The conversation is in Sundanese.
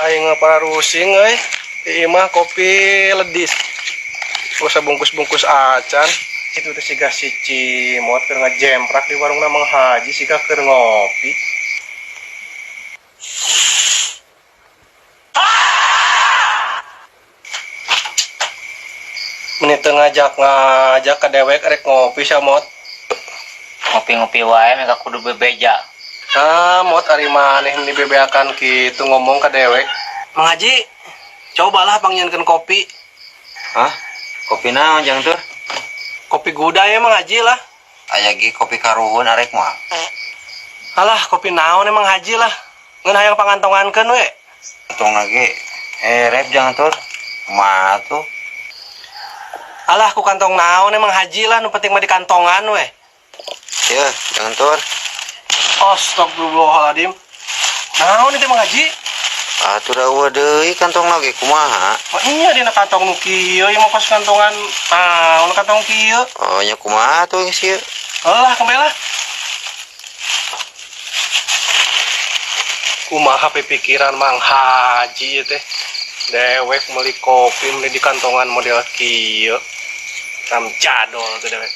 Aing pararusing euy. Di imah kopi ledis. Usah bungkus-bungkus acan. Itu teh siga si Cimot keur ngajemprak di warungna Mang Haji siga keur ngopi. Meni teu ngajak-ngajak ka dewek rek ngopi sia Mot. Ngopi-ngopi wae mereka kudu bebeja. Ah, Mot ari maneh meni bebeakan kitu ngomong ka dewek. Mang Haji, cobalah pangnyieunkeun kopi. Hah? Kopi naon jang tur? Kopi guda ya Mang Haji lah. Aya ge kopi karuhun arek moal. Alah, kopi naon emang Haji lah. Ngeun hayang pangantongankeun we. Tong lagi rep jang tur. Kumaha tuh? Alah, ku kantong naon emang Haji lah, nu penting mah di kantongan we. Ya, jangan tur. Astagfirullahaladzim. Naon itu Mang Haji? Atuh da eueuh deui kantong lagi kumaha? Mah iya dina kantong nu kieu, ieu mah kos kantongan naon kantong kieu. Oh, nya kumaha tuh geus ieu? Alah, kembali lah. Kumaha pikiran Mang Haji ieu teh. Dewek meuli kopi meuli di kantongan model kieu. Tam jadol tuh dewek.